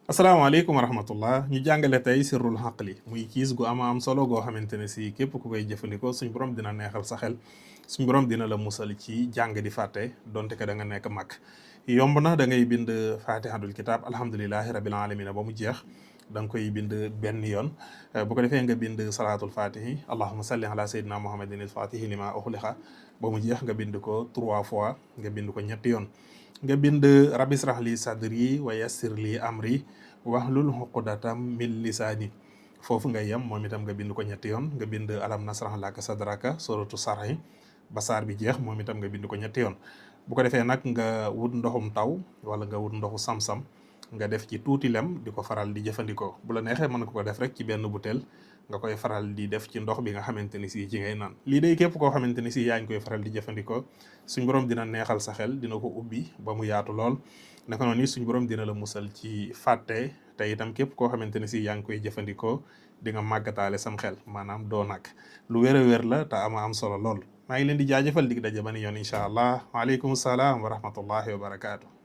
asalaamaaleykum wa rahmatullah ñu jàngale tey sirrul xaqli muy kiis gu am solo goo xamante ne si képp ku koy jëfandikoo suñ borom dina neexal sa xel suñ borom dina la musal ci jàng di fàtte donte que da nga nekk mag yomb na da ngay bind fatihatul kitab alhamdulilahi rabil alamina ba mu jeex da nga koy bind benn yoon bu ko defee nga bind salaatul fatihi allahuma salli ala sayyidina muhammadin il fatihi lima uxliqa ba mu jeex nga bind ko 3 fois nga bind ko ñetti yoon nga bind rabbi israh li sadri wa yassir li amri wahlul uqdatam min lisaani foofu nga yem moom itam nga bind ko ñetti yoon nga bind alam nasrah laka sadraka suratu sarhi ba saar bi jeex moom itam nga bind ko ñetti yoon bu ko defee nag nga wut ndoxum taw wala nga wut ndoxu sam-sam nga def ci tuuti lem di ko faral di jëfandikoo bu la neexee mën nga ko def rek ci benn butéel nga koy faral di def ci ndox bi nga xamante ni si ci ngay naan lii day képp koo xamante ni si yaa ngi koy faral di jëfandikoo suñ borom dina neexal sa xel dina ko ubbi ba mu yaatu lool naka noonu ni suñ borom dina la musal ci fàtte te itam képp koo xamante ni si yaa ngi koy jëfandikoo di nga màggataale sam xel maanaam doo nag lu wér a wér la te am solo lool maa ngi leen di jaajëfal dig daje ba ni yoon incha allah waaleykum salaam wa rahmatullahi wa barakaatu.